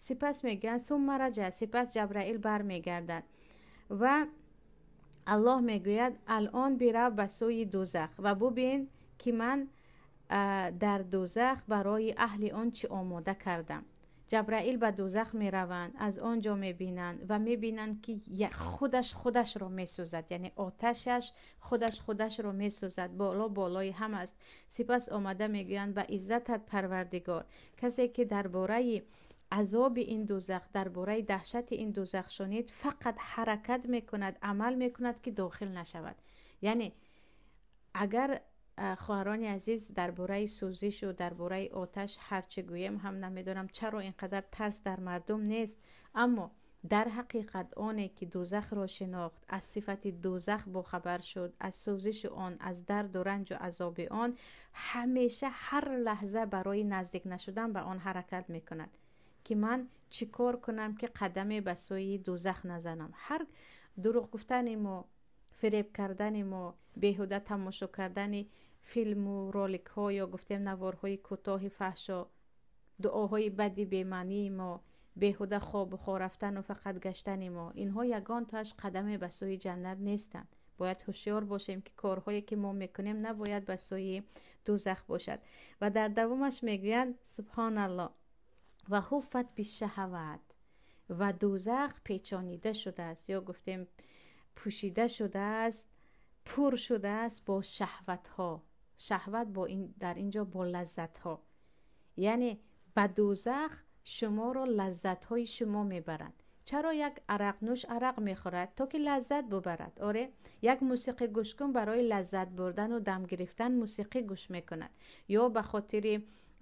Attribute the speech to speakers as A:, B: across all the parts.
A: Сипас мегӯянд: сумма раҷа, сипас Ҷабраил бармегардад ва Аллоҳ мегӯяд: алон бирав ба сӯи дӯзах ва бубин, ки ман дар дӯзах барои аҳли он чӣ омода кардам. Ҷабраил ба дӯзах мераванд, аз он ҷо мебинанд ва мебинанд, ки худаш худашро месӯзад, яъне оташаш худаш худашро месӯзад, боло болои ҳам аст. Сипас омада мегӯянд: ба иззатат, Парвардигор, касе ки дар бораи азоби ин дӯзах, дар бораи даҳшати ин дӯзах шунид, фақат ҳаракат мекунад, амал мекунад, ки дохил нашавад. Яъне агар, хоҳарони азиз, дар бораи сӯзишу дар бораи оташ ҳарчи гӯем ҳам, намедонам чаро ин қадар тарс дар мардум нест, аммо дар ҳақиқат оне ки дӯзахро шинохт, аз сифати дӯзах бохабар шуд, аз сӯзиши он, аз дарду ранҷу азоби он, ҳамеша ҳар лаҳза барои наздик нашудан ба он ҳаракат мекунад, ки ман чӣ кор кунам, ки қадаме ба сӯи дӯзах назанам. Ҳар дурӯғ гуфтани мо, фиреб кардани мо, беҳуда тамошо кардани филму роликҳо ё гуфтем наворҳои кӯтоҳи фаҳшо, дуоҳои бади бемаънии мо, беҳуда хобу хор рафтану фақат гаштани мо, инҳо ягонтоаш қадаме ба сӯи ҷаннат нестанд. Бояд ҳушёр бошем, ки корҳое ки мо мекунем, набояд ба сӯи дӯзах бошад. Ва дар давомаш мегӯянд: субҳоналлоҳ, ва ҳуффат бишаҳават, ва дӯзах печонида шудааст ё гуфтем пӯшида шудааст, пур шудааст бо шаҳватҳо. Шаҳват бо ин, дар ин ҷо бо лаззатҳо. Яъне ба дӯзах шуморо лаззатҳои шумо мебаранд. Чаро як арақнӯш арақ мехӯрад? То ки лаззат бубарад. Оре, як мусиқӣ гӯшкун барои лаззат бурдану дам гирифтан мусиқӣ гӯш мекунад ё ба хотири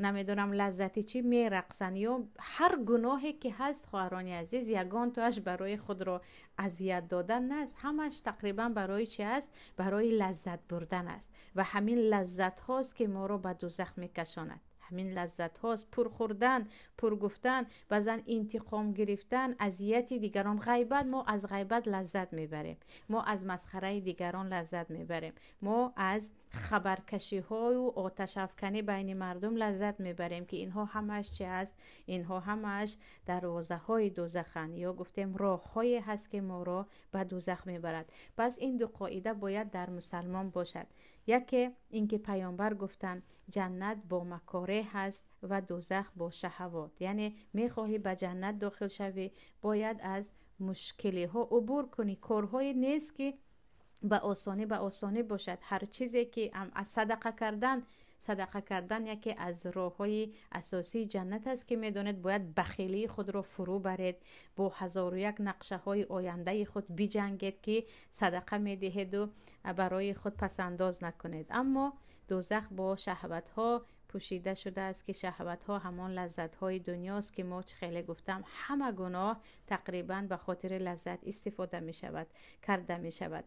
A: намедонам лаззати чӣ мерақсанд, ё ҳар гуноҳе ки ҳаст, хоҳарони азиз, ягонтоаш барои худро азият додан нест. Ҳамаш тақрибан барои чи аст? Барои лаззат бурдан аст. Ва ҳамин лаззатҳост, ки моро ба дӯзах мекашонад. Ҳамин лаззатҳост: пурхӯрдан, пургуфтан, баъзан интиқом гирифтан, азияти дигарон, ғайбат. Мо аз ғайбат лаззат мебарем, мо аз масхараи дигарон лаззат мебарем, мо аз хабаркашиҳою оташафканӣ байни мардум лаззат мебарем, ки инҳо ҳамааш чи аст? Инҳо ҳамааш дарвозаҳои дӯзаханд ё гуфтем роҳҳое ҳаст, ки моро ба дӯзах мебарад. Пас ин ду қоида бояд дар мусалмон бошад. Яке ин ки паёмбар гуфтанд: ҷаннат бо макореҳ ҳаст ва дӯзах бо шаҳавот. Яъне мехоҳӣ ба ҷаннат дохил шавӣ, бояд аз мушкилиҳо убур кунӣ. Корҳое нест, ки ба осонӣ бошад. Ҳар чизе ки аз садақа кардан, садақа кардан яке аз роҳҳои асосии ҷаннат аст, ки медонед, бояд бахилии худро фурӯ баред, бо ҳазору як нақшаҳои ояндаи худ биҷангед, ки садақа медиҳеду барои худ пасандоз накунед. Аммо дӯзах бо шаҳватҳо пӯшида шудааст, ки шаҳватҳо ҳамон лаззатҳои дунёст, ки мо чӣ хеле гуфтам, ҳама гуноҳ тақрибан ба хотири лаззат истифода мешавад, карда мешавад.